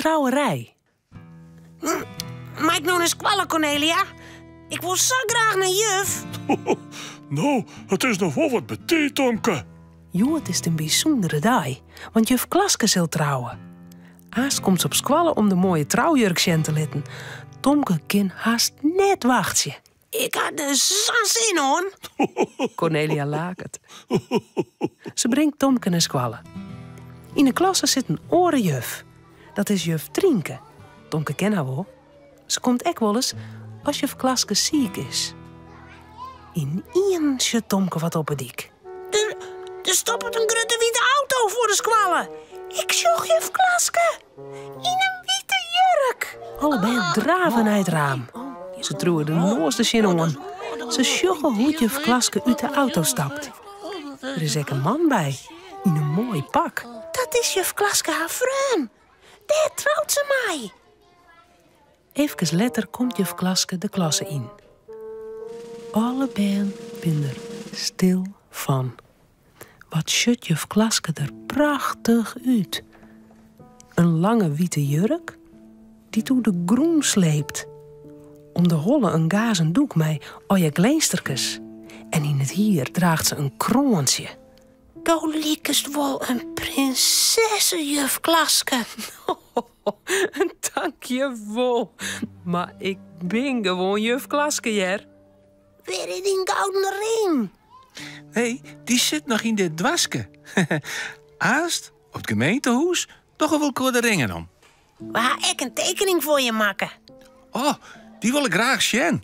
trouwerij. Mei ik no nei skoalle, Cornelia? Ik wol sa graach nei juf. No, it is noch wol wat betiid, Tomke. Hjoed is it in bysûndere dei, want juf Klaske sil trouwe. Aanst komt se op skoalle om de moaie troujurk sjen te litten. Tomke kin hast net wachtsje. Ik ha der sa'n sin oan. Cornelia laket. Se bringt Tomke nei skoalle. Yn de klasse sit in oare juf. Dat is juf Trienke. Tomke ken har wol. Se komt ek wolris as juf Klaske siik is. Ynienen sjocht Tomke wat op 'e dyk. Der, der stoppet in grutte wite auto foar de skoalle. Ik sjoch juf Klaske yn in wite jurk. Alle bern drave nei it raam. Se triuwe de noas der tsjinoan. Se sjogge hoe't juf Klaske út de auto stapt. Der is ek in man by, yn in moai pak. Dat is juf Klaske har freon. Dêr trout se mei. Efkes letter komt juf Klaske de klasse yn. Alle bern binne der stil fan. Wat sjocht juf Klaske der prachtich út. In lange wite jurk dy't oer de grûn sleept. Om de holle in gazen doek mei oje glinsterkes. En yn it hier draacht se in kroantsje. Do likest wol in prinsesse, juf Klaske. Tankjewol, mar ik bin gewoan juf Klaske, hear. Wêr is dyn gouden ring? Nee, dy sit noch yn dit doaske. Aanst, op it gemeentehûs, dogge we elkoar de ringen om. We ha ek in tekening foar je makke. Oh, dy wol ik graach sjen.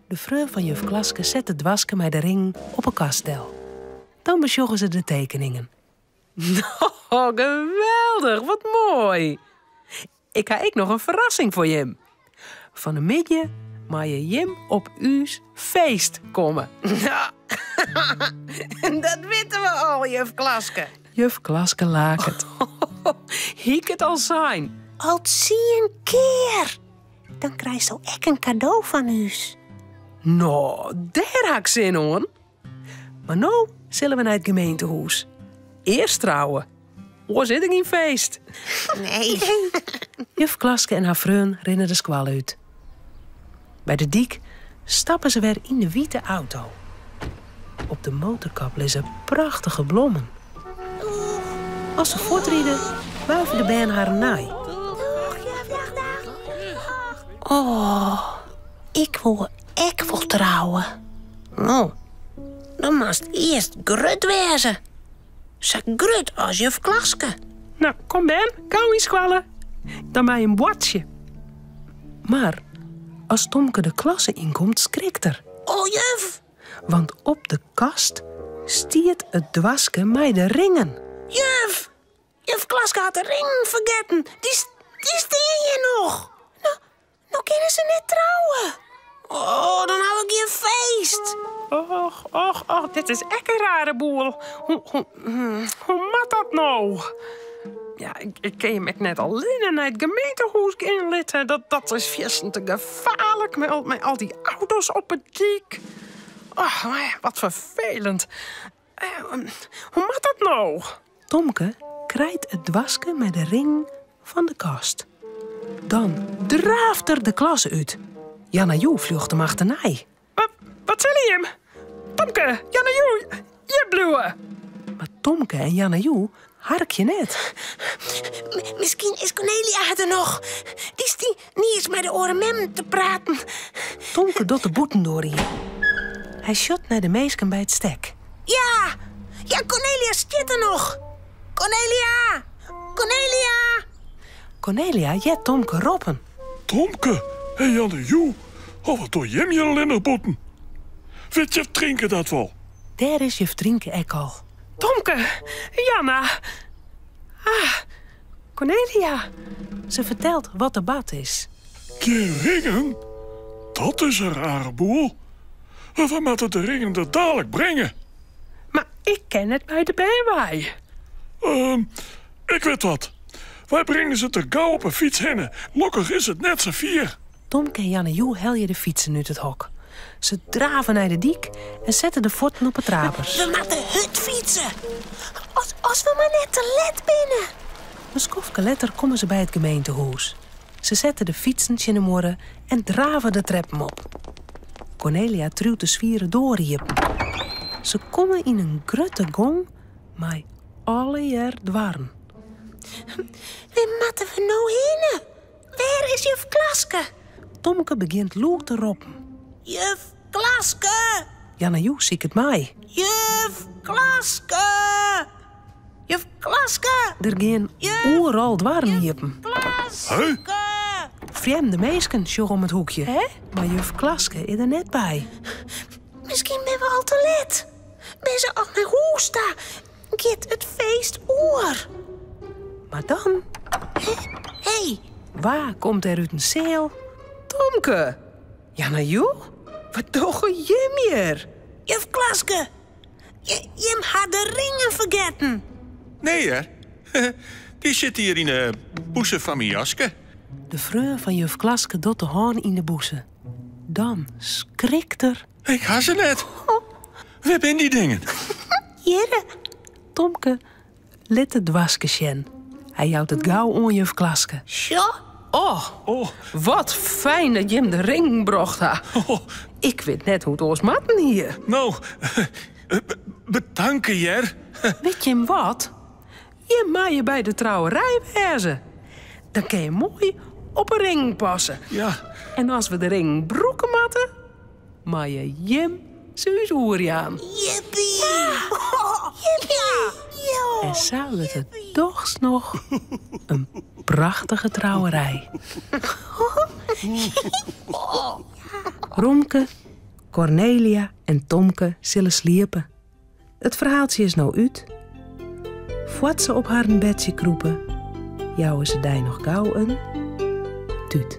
De freon fan juf Klaske set it doaske mei de ringen op 'e kast del. Dan besjogge se de tekeningen. No, geweldich, wat moai! Ik ha ek noch in ferrassing foar jim. Fan 'e middei meie jim op ús feest komme. Dat witte we al, juf Klaske. Juf Klaske laket. Hie ik it al sein? Al tsien kear. Dan krijsto ek in kado fan ús. No, dêr ha ik sin oan. Mar no sille we nei it gemeentehûs. Earst trouwe. Oars is der gjin feest. Nee. Juf Klaske en har freon rinne de skoalle út. By de dyk stappe se wer yn de wite auto. Op de motorkap lizze prachtige blommen. As se fuortride, wuive de bern harren nei. Oh, ik wol ek wol trouwe. No, dan moatst earst grut wêze. Sa grut as juf Klaske. No, kom bern, gau yn skoalle. Dan mei jim boartsje. Mar as Tomke de klasse ynkomt, skrikt er. Oh, juf! Want op de kast stiet it doaske mei de ringen. Juf! Juf Klaske hat de ringen fergetten. Dy, dy stean hjir noch. No, no kinne se net trouwe. Oh, dan ha we gjin feest. Och, och, och, dit is ek in rare boel. Hoe, hoe, hoe moat dat no? Ja, ik, ik kin jim ek net allinne nei it gemeentehûs gean litte. Dat, dat is fierstente gefaarlik mei al, mei al dy auto's op 'e dyk. Och, wat ferfelend. Hoe moat dat no? Tomke krijt it doaske mei de ring fan de kast. Dan draaft er de klasse út. Janna Joe fljocht him achternei. Wat, wat sille jim? Tomke, Janna Joe, hjir bliuwe! Mar Tomke en Janna Joe harkje net. Miskien is Cornelia der noch. Dy stie niis mei de oare memmen te praten. Tomke docht de bûtendoar iepen. Hy sjocht nei de minsken by it stek. Ja, ja, Cornelia stiet der noch. Cornelia! Cornelia! Cornelia heart Tomke roppen. Tomke en Janne Joe, oh, wat dogge jim hjir allinnich bûten? Wit juf Trienke dat wol? Dêr is juf Trienke ek al. Tomke, Janna. Ah, Cornelia. Se fertelt wat der bard is. Gjin ringen? Dat is in rare boel. We moatte de ringen der dalik bringe. Mar ik kin net by de bern wei. Ehm, ik wit wat. Wy bringe se der gau op 'e fyts hinne. Lokkich is it net sa fier. Tomke en Janne Joe helje de fytsen út it hok. Se drave nei de dyk en sette de fuotten op 'e trapers. We moatte hurd fytse. As, as we mar net te let binne. In skoftke letter komme se by it gemeentehûs. Se sette de fytsen tsjin de muorre en drave de treppen op. Kornelia triuwt de swiere doar iepen. Se komme yn in grutte gong mei allegear doarren. Wêr moatte we no hinne? Wêr is juf Klaske? Tomke begjint lûd te roppen. Juf Klaske! Janna-Joe siket mei. Juf Klaske! Juf Klaske! Der gean oeral doarren iepen. Klaske! Frjemde minsken sjogge om it hoekje, mar juf Klaske is der net by. Miskien binne we al te let. Binne se al nei hûs ta? Giet it feest oer? Mar dan. Hé! Wa komt der út in seal? Tomke! Janna-Joe, wat dogge jim hjir? Juf Klaske, jim ha de ringen fergetten. Nee hear, dy sitte hjir yn 'e bûse fan myn jaske. De freon fan juf Klaske docht de hân yn de bûse. Dan skrikt er. Ik ha se net. Wêr binne dy dingen? Hjirre. Tomke lit it doaske sjen. Hy jout it gau oan juf Klaske. Sjoch. Oh, wat fijn dat jim de ringen brocht ha. Ik wit net hoe't oars moatten hie. No, betanke hear. Wit jim wat? Jim meie by de trouwerij wêze. Dan kin je moai op 'e ringen passe. Ja. En as we de ringen brûke moatte, meie jim se ús oerjaan. Jippie! Jippie! En sa wurdt it dochs noch in prachtige trouwerij. Romke, Kornelia en Tomke sille sliepe. It ferhaaltsje is no út. Foar't se op harren bedsje krûpe, jouwe se dy noch gau in tút.